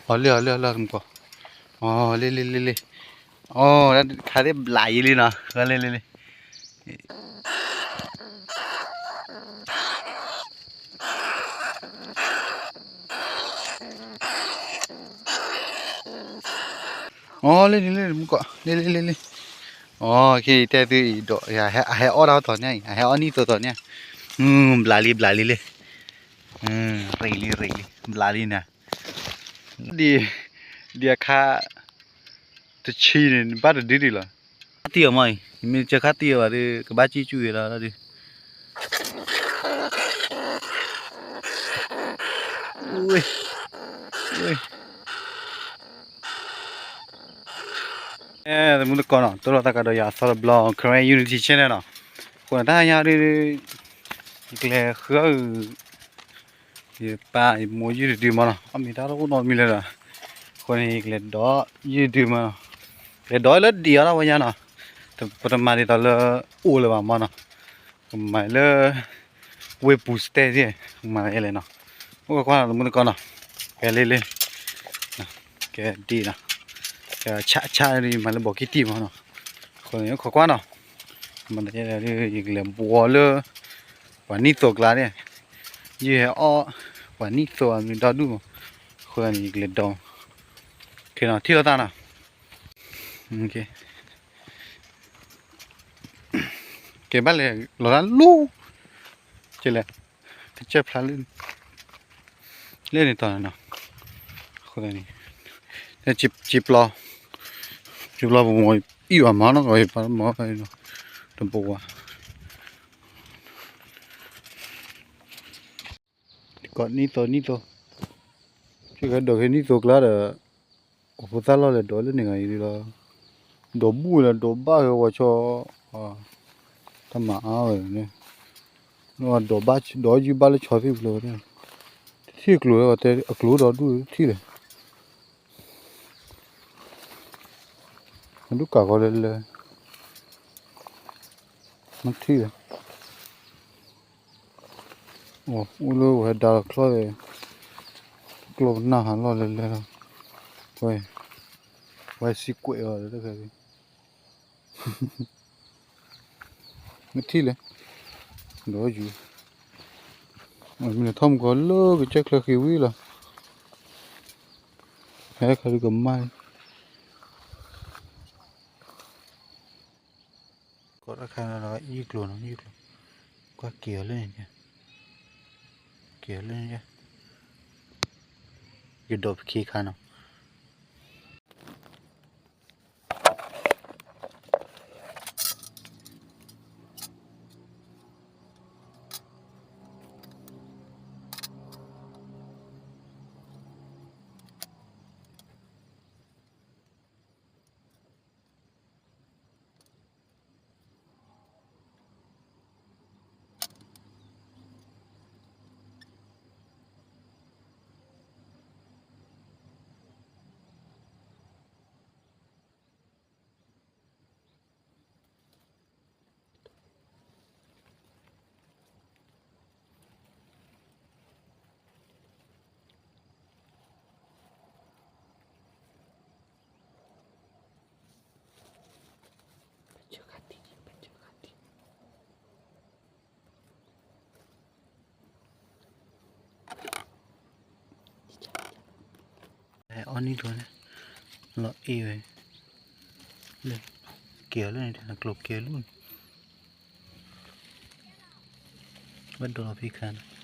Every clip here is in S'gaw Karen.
အီၤလံ အီၤလံ အီၤလံ မုၢ်ကီၢ်, အီၤ လ့ လ့ လ့ လ့, အီၤ ခါသ့ၣ်ဘျးယံၤလံနီၤ, လ့ လ့ လ့ အီၤ လ့ လ့ လ့ မုၢ်ကီၢ် လ့ လ့ လ့ လ့, အီၤ ခဲအံၤတဲသုအံၤဒီး အဟဲအီၣ်တၢ်တီၤန့ၣ်အံၤ အဟဲအီၣ်နံၣ်သိးတီၤန့ၣ်, ဘျးလံ ဘျးလံလ့, ရ့းလံ ရ့းလံ ဘျးလံနၤ, ဒ် ဒ်အခါ တဆံန့ၣ် နဘၣ်တဒုဒံးလီၤ, ခါတံၢ်အီၤမ့ၢ်အံၤ နမ့ၢ်တဆၢခါတံၢ်အီၤဘၣ်ဒီး ကဘၣ်စံၣ်စူၣ်ဂ့ၤလီၤဒီး ဝ့ၢ် ဝ့ၢ် အဲ သမုၢ်သကိးနီၤ တိၢ်လီၤသးကဒီးယၤအသီတဘျီ Karen Unity Channel နီၤ, အဃိန့ၣ် တၢ်ညါဒီး ယကလဲၤဃုအီၣ် ယပၢ်ယမိၢ်ယုၢ်တဒုမးနီၤ, အီၣ်မ့ၤတၢ်တအိၣ်နီတမံၤလၢၤဒီး, အဃိန့ၣ် ယကလဲၤဒီးယုၢ်တဒုမးနီၤ, လဲၤဒီးလၢဒံးအီၤဒၣ်ဝဲညါနီၤ, ပတမၤဒ်သိးလၢအိၣ်လၢၤဘၣ်မးနီၤ, ကမၤလၢ ဝ့ၢ်ပူၤစတဲသ့ၣ် ကမၤလၢယလဲၣ်နီၤ, အိၣ်ကွၢ်နီၤ သမုၢ်သကိးနီၤ, ကဲလ့လ့ ကဲဒ်နီၤ, ကဲဆးဆးဒ်မၤလၢဘီၣ်ကံၢ်တံၢ်မးနီၤ, အဃိန့ၣ် အိၣ်ခိးကွၢ်နီၤ, မၤတယဲဒ် ယကလဲၤဘှီလၢ ပှၤနံၣ်သိးကျါန့ၣ်, ယဟဲအီၣ် ပှၤနံၣ်သိးအမံၤဒီဒူၣ်မး, အဃိန့ၣ် ယကလဲၤဒီး ခဲနီၤ ထံၣ်လိာ်သးနီၤ, ကဲဘၣ်လဲၤလီၤတၢ်လူၤ, ကဲလဲၣ်, ကစၢၢ်ဖျါလၢ လၢန့ၣ်တီၤနီၤ, အဃိန့ၣ် စံပျီ စံပျီပမိၢ်အံၣ်ဘၣ်မးနီၤ ကီးယပာ်မီၤဖဲနီၤ, တဘိဝါ ကိးနံၣ်သိးနံၣ်သိး, ကဲဒီးက့ၤနံၣ်သိးကျါဒီး အိၣ်ဖိသၣ်လီၢ်လဲၤဒီးလၢန့ၣ်ဂၤအံၤလီၤ, ဒီးဘူၣ်ဝဲလၢဒီးဘၣ်ဝဲဝီၤဆီ, တၢ်မၤအါဝဲန့ၣ်, ဒီးဘၣ်ဒီးယုၢ်ဘၣ်လၢဆီသ့ၣ်ပူၤလီၤဝဲ, တထံၣ်အကျိၤဝဲတဲအကျိၤဒီးဒူၣ်တထံၣ်လဲၣ်, အဒူၣ်ကးဂီၤလဲၤလဲၤ, မထံၣ်လဲၣ် အိၣ်လၢဝဲဒါလီၤချီၣ်လဲၣ်, ကျိၣ်ပနၢ်ဟးလီၢ်လဲၤလဲၤလီၤ, ဝဲ ဝဲစံကွဲးအီၤလၢတၢ်ခဲ, မထံၣ်လဲၣ်, ဒီးယူၤ, မ့ၢ်ထီၣ်မူကီၤလၢကစၢၢ်ချၢဃံဝံၤလီၤ, ဟဲခါဒုကမၣ်လံ ကိးတၢ်ခါလီၤ ယုၢ်ကျိၤနီၤ ယုၢ်ကျိၤ, ကွၢ်က့ၤအီၤလၢန့ၣ်, က့ၤအီၤလၢန့ၣ်, ယဒိးပခံခါနီၤ.အီၣ်နံၣ်ဒိၣ်န့ၣ် လီၤအ့ၣ်ဝဲ, လၢ ကဲၤအီၤလၢန့ၣ် ကျိၤကဲၤလူၤန့ၣ်, ဘၣ်ဒိလီၤဖံခါန့ၣ်.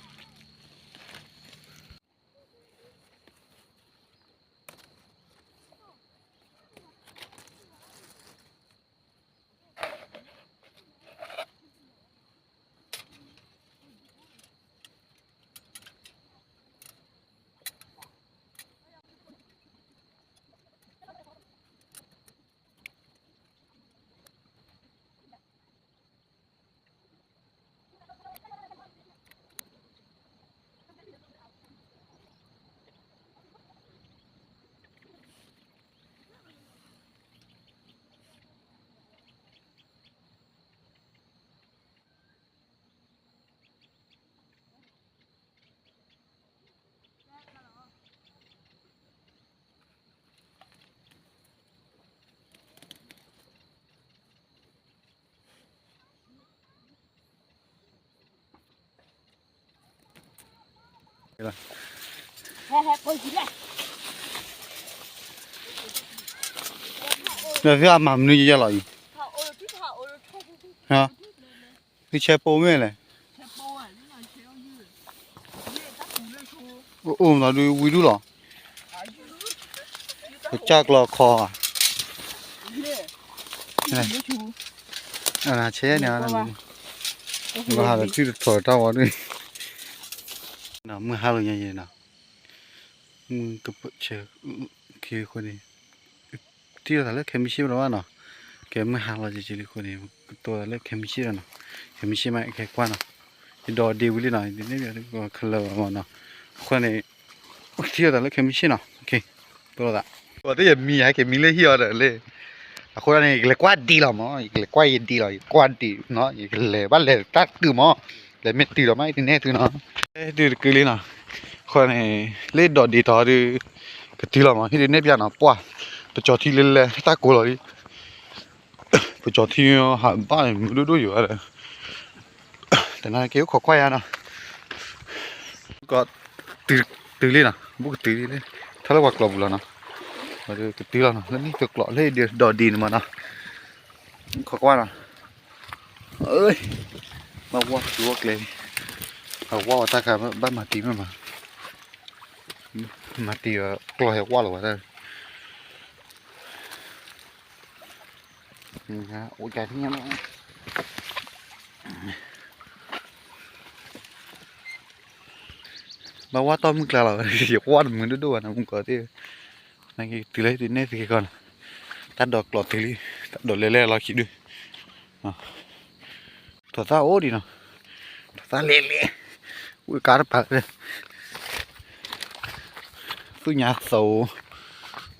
ဒီးသုအမၤမနုၤယဲလီၤအံၤ, သုဆဲးပိမ့ၢ်လဲၣ်, အိၣ်မးဒုးဝံၤဒုလီၤ, ပကၢ်ကျီခီဧါ, ဆဲးန့ၣ်, မုၢ်ဟါလီၤ ထံၣ်တထီၣ်တၢ်ဝီဒုး, မုၢ်ဟါလီၤညါယဲနီၤ, မုၢ်ကပၢၢ်ဆၢ, ခံဃိန့ၣ် ထံၣ်လိာ်သးလၢခဲမုၢ်ဆ့ၣ်မးလီၤဘၣ်နီၤ, ကဲမုၢ်ဟါလီၤကက့လံဃိန့ၣ် ကတိၤသးလၢခဲမုၢ်ဆ့ၣ်လီၤနီၤ, ခဲမုၢ်ဆ့ၣ်မး ကဲကွၢ်နီၤ, ယဒိးဒ့ဝံၤလံနီၤ, ယန့ၢ်ဘၣ်ကလၢာ်ဘၣ်မးနီၤ, အဃိန့ၣ် ထံၣ်လိာ်သးလၢခဲမုၢ်ဆ့ၣ်နီၤ, ကတိၤလိာ်သး, ပှၤသ့ၣ်ယမံၤဟဲက့ၤမံလၢဟံၣ်အီၤဒီးလၢ, အဃိန့ၣ် ယကလဲၤကွၢ်ဒ့လီၤမး, ယကလဲၤကွၢ်ယဒ့လီၤ, ယကွၢ်ဒ့နီၤ, ယကလဲၤဘၣ်လဲၤတၢ်တုၤမး, လဲၤမ့ၢ်တုၤလီၤမး ယတနဲၣ်သုနီၤ, ဟဲတုၤတကုလံနီၤ, အဃိန့ၣ် လၢဒိးဒ့တီၤဒုး ကတုၤလီၤမး ဟံၣ်ဒုးနဲၣ်ပျၢ်နီၤ, ပှၢ် ပကၠီၤထံလၢလဲၤတၢ်ကိးလီၤလံ, ပကၠီၤထံဟးဘၣ်မုၢ်ဒိၣ်ဒိၣ်ယိာ်ဝဲဒီး, တနာ်က့အိၣ်ခိးကွၢ်ယါနီၤ, ကတုၤလံနီၤ, ဘူးကတုၤလံ, ထီၣ်လၢပှၤကျိာ်ပူၤလီၤနီၤ, ကတုၤလီၤနီၤ, လၢန့ၣ်တကျိာ်လၢဒိးဒ့န့ၣ်မးနီၤ, ခိးကွၢ်နီၤ, ဘၣ်ဝါကျိၤကျဲ, အဝါဝဲတၢ်ခါဘၣ်မၤတံၤမ့ၢ်မး, မၤတံၤအကျိၤဟဲဝါလီၤဝဲတၢ်, အိၣ်ကသ့ၣ်ညါလီၤ, ဘၣ်ဝါတီၢ်မုၢ်ကျါလီၤ, ယကွၢ်တမုာ်ဒိၣ်ဒိၣ်ဘၣ်နီၤ မုၢ်ကီၢ်သ့ၣ်, နကတုၤလၢဟံၣ်ဒုးနဲၣ်သုက့ၤကီးနီၤ, တၢ်ဒိးကျိာ်တုၤလံ, တၢ်ဒိးလဲၤလဲၤလီၤခံဒုး, ထီၣ်သၣ်အိၣ်ဒံးနီၤ, ထီၣ်သၣ်လဲၤလဲၤ, ဝံၣ်ကါတပၤလၢ, သူၣ်ညါသိး,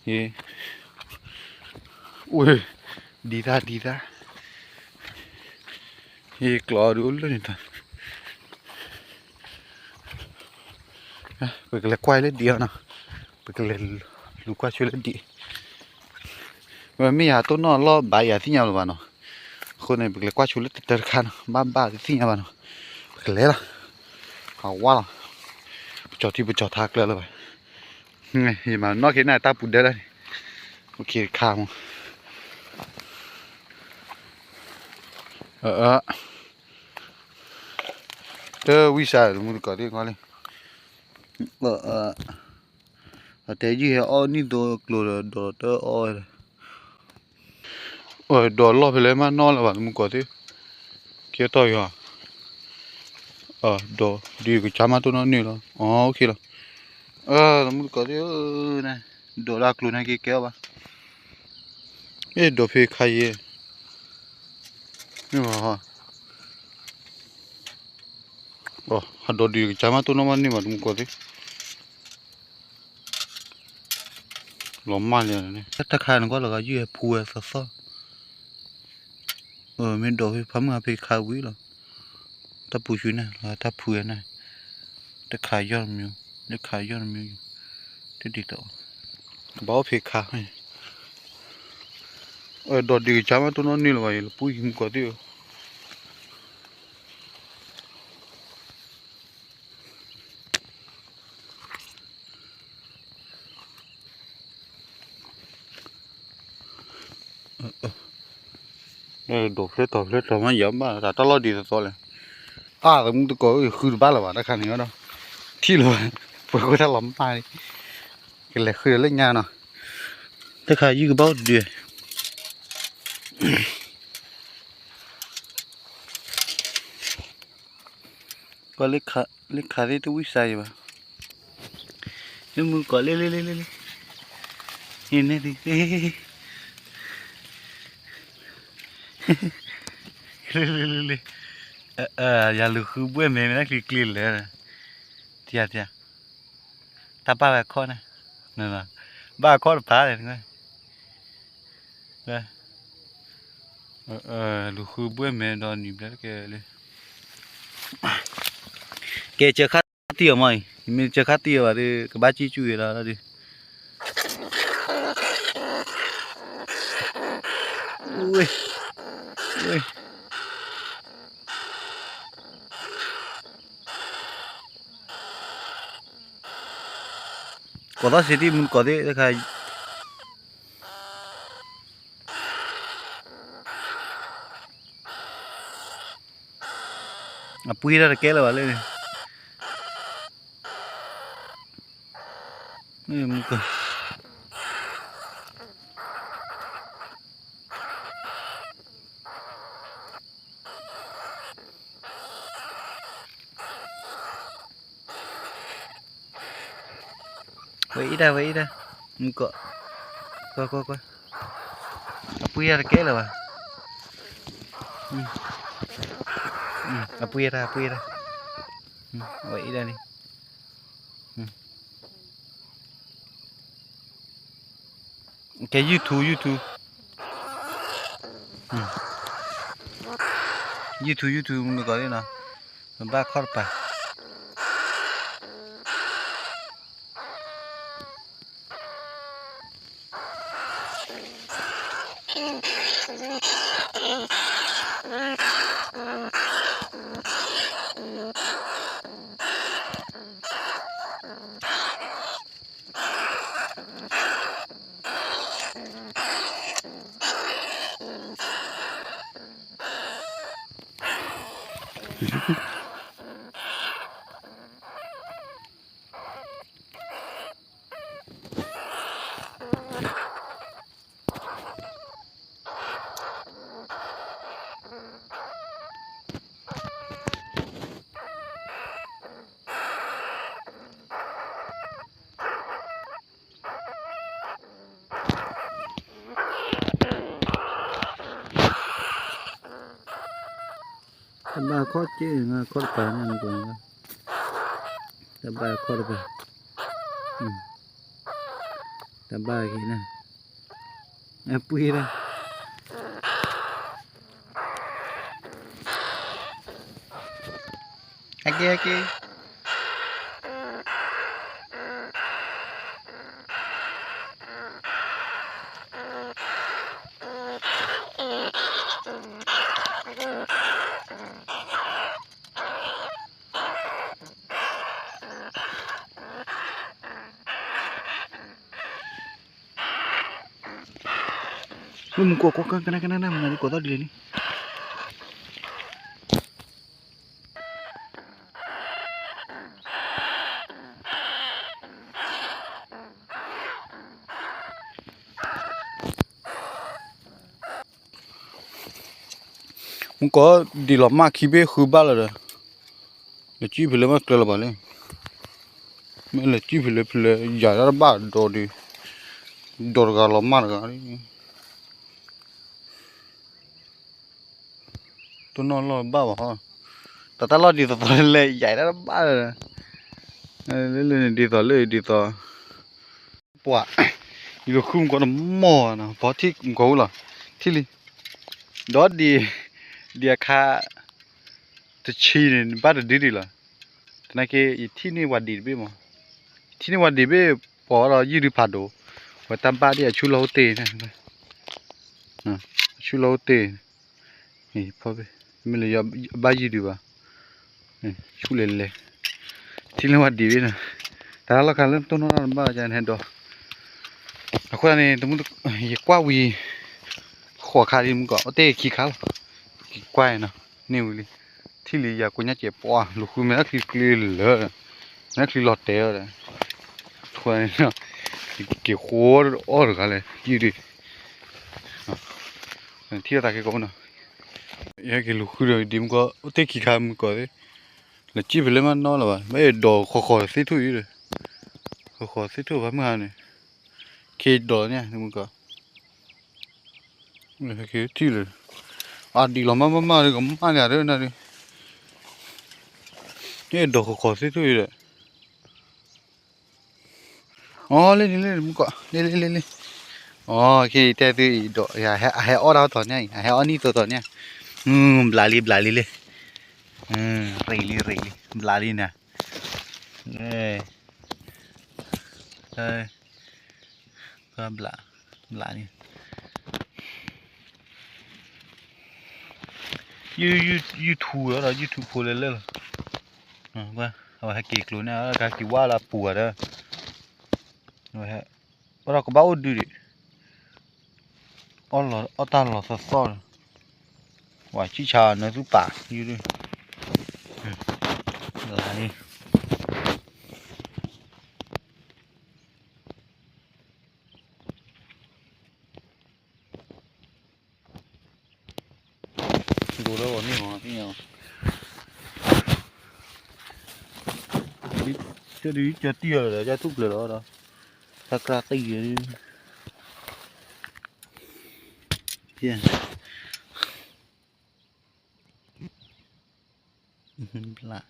အ့, ဝံၣ်, ဒံသၣ်ဒံသၣ်, ယကျိာ်ဒုးအိၣ်လၢန့ၣ်တၢ်, ပကလဲၤကွၢ်လၢဒံးအီၤနီၤ, ပကလဲၤလူၤကွၢ်ဆိလၢဒံး, မ့ၢ်ယၤတိၢ်နီၣ်လီၢ်ဘၣ်ယၤသ့ၣ်ညါလၢၤဘၣ်နီၤ, အဃိန့ၣ် ပကလဲၤကွၢ်ဆိလၢတတၢတခါနီၤ, ဘၣ်ဘၣ်တသ့ၣ်ညါဘၣ်နီၤ, ပကလဲၤလီၤ, အဝါလီၤ, ပကၠီၤထံပကၠီၤထါကျၢၤလၢၤဘၣ်, ယမၤနီၣ်က့ၤန့ၣ်တၢ်ပူၤဒၢလၢန့ၣ်, အိၣ်ခ့တခါမး တဝံၣ်စၢ်မုၢ်တကိးသ့ၣ်ခီလံ, အတဲယုၢ်ဟဲအီၣ်နံၣ်သိကျိၤဒီးဒိးတအီၣ်, ဒိးလီၢ်ဖဲလဲၣ်မးနီၢ်လၢၤဘၣ် တမုၢ်တကိးသ့ၣ်, ကဲထီၣ်ယီၤ, ဒိးဒုးကစၢ်မးတိၢ်နီၣ်န့ၢ်လီၤ, အိၣ်ခ့လီၤ, တမုၢ်တကိးသ့ၣ်ဧၢ, ဒိးလၢအကျိၤန့ၣ်က့ၤကဲအီၣ်ဘၣ်, အဲၣ်ဒိးဖဲခါယဲ, မ့ၢ်ဘၣ် ဟးဒိးဒုးကစၢ်မးတိၢ်နီၣ်မးန့ၢ်ဘၣ် တမုၢ်တကိးသ့ၣ်, လီၤမၢ်လံ, တၢ်ခါန့ၣ်ကွၢ်လီၤဂာ်ယုၢ်ဟဲဖူဝဲသီသီ, မ့ၢ်ဒိးဖဲဖးမုၢ်ဟးဖဲခါဝံၤလီၤ, တၢ်ပူၤဆူန့ၣ် လီၤတၢ်ဖူဝဲန့ၣ်, တခါယီၢ်တမံၤ, တခါယီၢ်တမံၤ, တဒ်သိး, ကဘၣ်အိၣ်ဖဲခါ, ဒိးဒုးကစၢ်မးတိၢ်နီၣ်န့ၢ်လၢၤဘၣ် ယလၢပူၤယမုၢ်ကီၢ်သ့ၣ်ဧၢ ဒိးဖျဲထီၣ်ဖျဲထီၣ်မး ယဘၣ်တၢ်တၢ်လီၢ်ဒ်သိးသိးလဲၣ်, အါ တမုၢ်တကိး ဃုတဘၣ်လၢၤဘၣ် တၢ်ခါန့ၣ်ဒီး, ထံၣ်လၢၤဘၣ်, ပှၤဃိတၢ်လီၤမၢ်လံ, ကလဲၤဃုဒီးလၢညါနီၤ, တၢ်ခါယုၢ်ကဘၣ်အိၣ်တဒု ကွၢ်လၢခးသ့ၣ်တဝံၣ်စါယံၤဘၣ်, လၢမုၢ်ကီၢ်လ့လ့လ့လ့လ့, န့ၣ်န့ၣ်, လ့လ့လ့လ့, ယလူၤဃုဘှဲၣ်မဲာ်မ့ၢ်တၢ်ချံကျ့လဲၣ်, တယၤတယၤ, တၢ်ဘၣ်ဝဲခီၣ်န့ၣ်, ဘၣ်ခီၣ်တဖၣ်န့ၣ်, လူၤဃုဘှဲၣ်မဲာ်ဒီးနံၤဘျဲၣ်တကဲလံ, ကဲစၢၤခါတံၢ်အီၤမ့ၢ်အံၤ, မ့ၢ်စၢၤခါတံၢ်အီၤဘၣ်ဒီး ကဘၣ်ကံၣ်ကၠူၣ်အံၤလီၤဒီး, ဝ့ၢ်, ဝ့ၢ်. ကိးသီၣ်စ့တံၢ်မုၢ်ကီးသ့ၣ်တခါ, အပှ့ၤတၢ်တကဲလၢၤဘၣ်လၢန့ၣ်, မုၢ်ကီး ဝဲအံၤတၢ် ဝဲအံၤတၢ်, မုၢ်ကီး, ကွၢ်ကွၢ်ကွၢ်, အပှ့ၤတၢ်တကဲလၢၤဘၣ်, အပှ့ၤတၢ် အပှ့ၤတၢ်, ဝဲအံၤတၢ်န့ၣ်, ကဲ YouTube YouTube, YouTube YouTube မုၢ်ကီးသ့ၣ်နီၤ, ပဘၣ်ခီၣ်တပၤ တၢ်ဘၣ်ခီၣ်က့ၤ ခီၣ်တပၤန့ၣ်, တၢ်ဘၣ်ခီၣ်တပၤ, တၢ်ဘၣ်က့ၤန့ၣ်, အပှ့ၤတၢ် အက့ၤ အက့ၤ မုၢ်မုၢ်ကီး ကီး ကနၣ် ကနၣ် ကနၣ် မနုၤကိးသီၣ်ဒ်လဲၣ်န့ၣ်. မုၢ်ကီး ဒံးလီၤမၢ်ခံဘ့ၣ်ဃုဘၣ်လီၤဒီး လဲၤကံၣ်ဖဲလဲၣ်မ့ၢ်ကျၢၤလီၤဘၣ်လဲၣ်. မ့ၢ်လဲၤကံၣ်ဖဲလဲၣ်ဖဲလဲၣ် ယၤတၢ်တဘၣ်ဒီးဒီး ဒီးတဂၤလီၤမၢ်တဂၤ တိၢ်နီၣ်လီၢ်ဘၣ်ဘၣ်ဟီ, တၢ်တၢ်လီၢ်ဒ်သိးသိးလဲၣ် ယၤတၢ်တဘၣ်ဒီး လၢလၢန့ၣ်ဒ်သိးလၢဒ်သိး ပှၤ ယကဃုမုၢ်ကီးတမီၢ်နီၤ ပှၤထံၣ်မုၢ်ကီးဝဲလီၤ ထံၣ်လံ ဒီးဒ် ဒ်အခါ တဆံန့ၣ် ဘၣ်တဒုဒံးလီၤ. သနာ်က့ ယထံၣ်န့ၢ်ဝဲဒံးတဘ့ၣ်မး, ယထံၣ်န့ၢ်ဝဲဒံးဘ့ၣ် ပှၤဒီးယုၢ်ဒုဖးဒိၣ်, ဝဲတၢ်ဘၣ်ဒ်အဆူၣ်လီၢ်အိၣ်တ့ၢ်န့ၣ်, အဆူၣ်လီၢ်အိၣ်တ့ၢ် မ့ၢ်လၢယဘၣ်ယုၢ်ဒုဘၣ်, ဆူၣ်လဲၤလဲၤ, ထံၣ်လၢဝဲဒံးဘ့ၣ်န့ၣ်, တၢ်လီၢ်ခါလၢတိၢ်နီၣ်တၢ်တဘၣ်ကန့ၣ်ဒီး, အဃိန့ၣ် တမူ ယကွၢ်ဝံၤ ဃိးခါလံမုၢ်ကီး အိၣ်တ့ၢ်ခံခါလီၤ, ကွၢ်နီၤ န့ၢ်ဝံၤလံ, ထံၣ်လံယၤကိးညါကဲးပှၤ လူၤဃုမဲာ်ချံကျ့လၢာ်, မဲာ်ချံလီၤတဲာ်လီၤဒီး, အဃိန့ၣ် က့ၤဃိအီၣ်တဂၤလဲၣ် ယုၢ်ဒု ထံၣ်လီၤသးက့ၤကိးနီၤ, ယဟဲက့ၤလူၤဃုဒီးဒံးမုၢ်ကီး အိၣ်တ့ၢ်ခံခါမုၢ်ကီးသ့ၣ်, လဲၤကံၣ်ဖဲလဲၣ်မးနီၤလၢၤဘၣ်, မ့ၢ်အဲၣ်ဒိးဃီဃီသ့ၣ်ထူၣ်အံၤဒီး, ဃီဃီသ့ၣ်ထူၣ်ဘၣ်မုၢ်ဟါန့ၣ်, က့ၤဒိးန့ၣ်မုၢ်ကီး ထံၣ်လၢ, အဒံးလီၤမးမးမးဒီး ကမၣ်န့ၣ်ဒီးနၤဒီး, န့ၣ်ဒိးဃီဃီသ့ၣ်ထူၣ်အံၤဒီး, အီ လ့လ့လ့ မုၢ်ကီး လ့လ့လ့လ့, အီ က့ၤတဲသုအံၤဒီး အဟဲအီၣ်တၢ်တီၤန့ၣ် အဟဲအီၣ်နံၣ်တီၤတီၤန့ၣ်, ဘျးလံဘျးလံလ့, ရ့းလံရ့းလံ ဘျးလံနၤ, ဘျး, ဘျးလံ YouTube လီၤဒီး YouTube ဖိလၢလၢလီၤ, အဝဲဟဲက့ၤကျိၤန့ၣ် ကဟဲက့ၤဝါလၢအပူၤဂၤဒီး, ဝဲဒၣ်ကဘၣ်အိၣ်ဒုးဒံး, အီၣ်တၢ်လီၤသီသီ, ဝဲဆံၣ်ဆါနသုပာ်ယုၢ်ဒုး, လၢလံ ဒိလၢဂီၤန့ၣ်ဟီ, ကၢ်ဒုးကၢ်တံၢ်အီၤလီၤဒီး ကၢ်ထူၣ်ဖျဲးလီၤဒီး, တၢ်ကြၢးတံၢ်,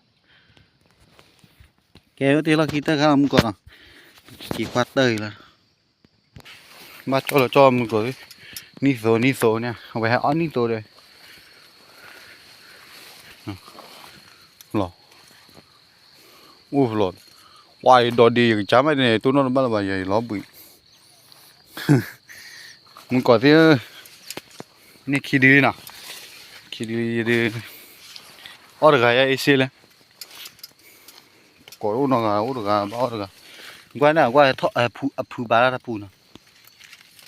ကဲ ဝဲတ့ၢ်လီၢ်ခံတၢ်ခါလီၤမုၢ်ကီးနီၤ, က့ၤကွၢ်တၢ်အံၤလီၤ. ဘၣ်ကၠီလီၤကၠီမုၢ်ကီး, နံၣ်သိနံၣ်သိန့ၣ် အဝဲဟဲအီၣ်နံၣ်သိဒီး, လီၤ, အိၣ်လီၤ, ဝါယဒီးဒ့ယကစၢ်မးန့ၣ် တိၢ်နီၣ်တဘၣ်လၢၤဘၣ် ယၤယလီၤဘှံး, မုၢ်ကီးသ့ၣ်ဧၢ, န့ၣ်ခံဒုလံနီၤ, ခံဒုလံဒု, အီၣ်တဂၤယၤအ့စ့လဲၣ် ကိးအိၣ်နီတဂၤ အိၣ်တဂၤ ဘၣ်အီၣ်တဂၤ, ကွၢ်န့ၣ် ကွၢ်ထီၣ်အဖုဘၣ်တၢ်တပူၤနီၤ,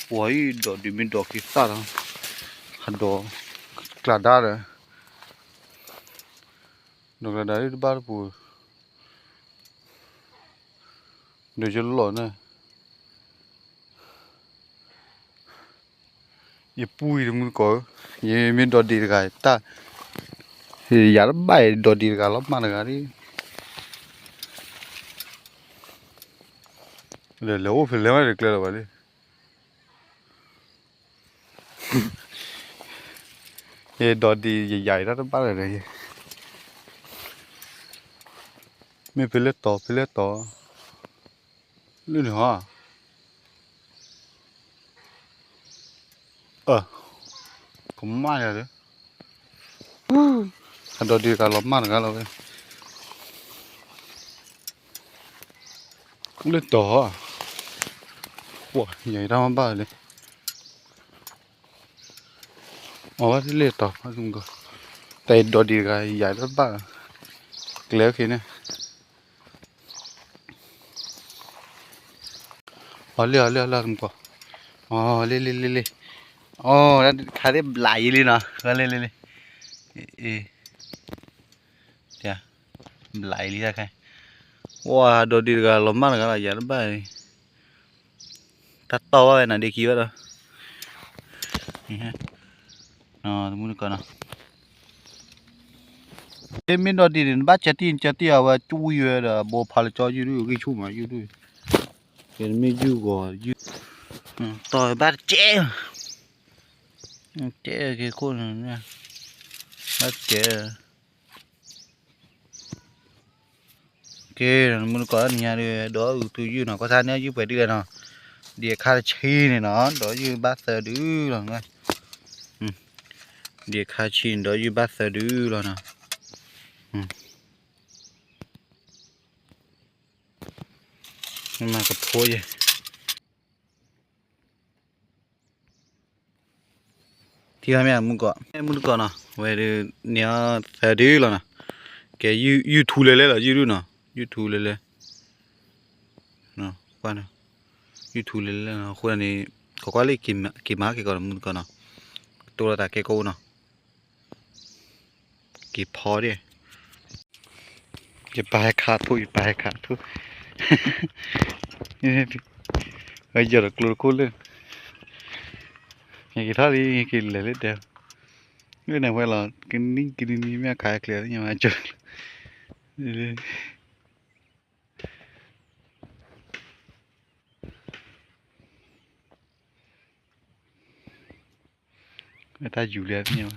ပှၤအံၤဒီးဒုးမ့ၢ်ဒီးက့ၤသၣ်လီၤ, ဟးဒီးကျးဒါဒီး, ဒီးကျးဒါဒ်တဘၣ်တပူၤ, ဒီးယလီၤန့ၣ် ယပူၤအံၤတမုၢ်တကိးဧၢ, ယမ့ၢ်ဒီးဒ့တဂၤတၢ်, ယၤတဘၣ်ယဒီးဒ့တဂၤလီၤမၢ်တဂၤဒ်, လဲၤလဲၤအိၣ်ဖဲလဲၣ်မးတကျဲလၢၤဘၣ်လံ, ယဒီးဒ့ယယၤအံၤတၢ်တဘၣ်လၢၤဒီး, မ့ၢ်ဖဲလဲၣ်တီၤဖဲလဲၣ်တီၤ, လၢန့ၣ်ဟီ ကမၣ်ယၤဒီး, အဒီးဒ့တဂၤလီၤမၢ်တဂၤလီၤဝဲ, လၢတီၤ, ပှၤယၤအံၤတၢ်မ့ၢ်ဘၣ်လံ, အဝဲလၢတီၤ, တၢ်အံၤဒီးဒ့တဂၤယၤတဘၣ်, ကျဲအိၣ်ခ့န့ၣ် အီၤလ့ၣ်အီၤလ့ၣ်အီၤလ့ၣ်မုၢ်ကီး, အီၤလ့ၣ်လ့ၣ်လ့ၣ်လ့ၣ်, အီၤ ခါသ့ၣ်ဘျးယံၤလံနီၤ, လ့ၣ်လ့ၣ်လ့ၣ်, အ့ၣ်, ဘျးယံၤလံတၢ်ခဲ, ဝါဒီးဒ့တဂၤလီၤမၢ်တဂၤလီၤ ယၤတဘၣ်, တၢ်တီၢ်ဘၣ်ဝဲနၤဒ့ခံဘၣ်ဒီး, တမုၢ်တကိးနီၤ မ့ၢ်ဒီးဒ်န့ၣ် နဘၣ်ကၢတံၢ်ကၢတံၢ်အဝဲကၠူဝံၤဝဲဒီး ဘိဖးလၢကၠီယုၢ်ဒုး ဂံၢ်ဆူၣ်မးယုၢ်ဒုး, ကဲနမ့ၢ်ယုၢ်ဂီၤယုၢ်, တီၢ်ဘၣ်တကဲ, ကဲက့ၤခိၣ်န့ၣ်, ဘၣ်တကဲ ကဲ မုၢ်တကိးနံၤညါဒီး ဒီးအုးသူယုၢ်နီၤ ကွၢ်ဆၣ်န့ၣ်ယုၢ်ပှဲၤဒုလဲၣ်နီၤ, ဒ်အခါတဆံန့ၣ်နီၤ ဒီးယုၢ်ဘၣ်သၢဒုလီၤ, ဒ်အခါတဆံန့ၣ် ဒီးယုၢ်ဘၣ်သၢဒုလီၤနီၤ, မ့ၢ်ကဖိယဲၢ် ထံၣ်ဘၣ်မ့ၢ်မုၢ်ကီး, မုၢ်တကိးနီၤ ဝဲဒုး န့ၢ်အီၤသၢဒုလီၤနီၤ, ကဲ ယုၢ်ထူလဲၤလဲၣ်လီၤ ယုၢ်ဒုးနီၤ ယုၢ်ထူလဲၤလဲၣ်, ကွၢ်နီၤ, ယုၢ်ထူလဲၤလဲၣ်နီၤ အဃိန့ၣ် ကကွၢ်လၢက့ၤမၤက့ၤကီးနီၤ မုၢ်တကိးနီၤ, ကတိၤလီၤတၢ်ကဲကအိၣ်နီၤ က့ၤဖီဒၣ်, ယပာ်ဟဲခးထူၣ် ယပာ်ဟဲခးထူၣ်, ယီၤဒီးကျိတခိၣ်လၢ, ယက့ၤထီၣ်လံ ယက့ၤလဲၤလၢတဲ, လၢန့ၣ်ဝဲလီၤ ကနံၣ်ကနံၣ်နံၣ်မ့ၢ်အခါအချ့သ့ၣ်ညါမးကၠိ, တၢ်ယူၤလံသ့ၣ်ညါမး,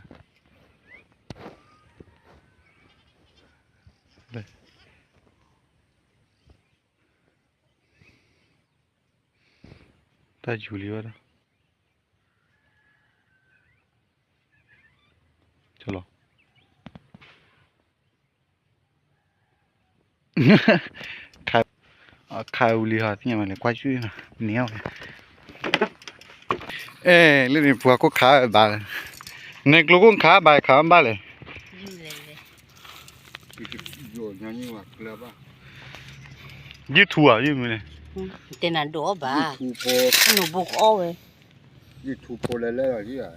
တၢ်ယူၤလံဝဲဒၣ်, လီၤ ခးဝံၤလံဟီ သ့ၣ်ညါမးလဲၤကွၢ်ဆူၣ်နီၤ န့ၢ်အီၤ, အဲ လၢန့ၣ်ပှၤခိၣ်ခးဘၣ်, န့ၣ်ကျိခိၣ်ခးဘၣ်ခးဘၣ်လဲၣ်, ယုၢ်ထူဧါ ယုၢ်မနုၤလဲၣ် တဲနၤဒိးအီၣ်ဘၣ်, ယထူဖိ, နဘိကအီၣ်ဝဲ, ယထူဖိလဲၤလဲၤလီၤ,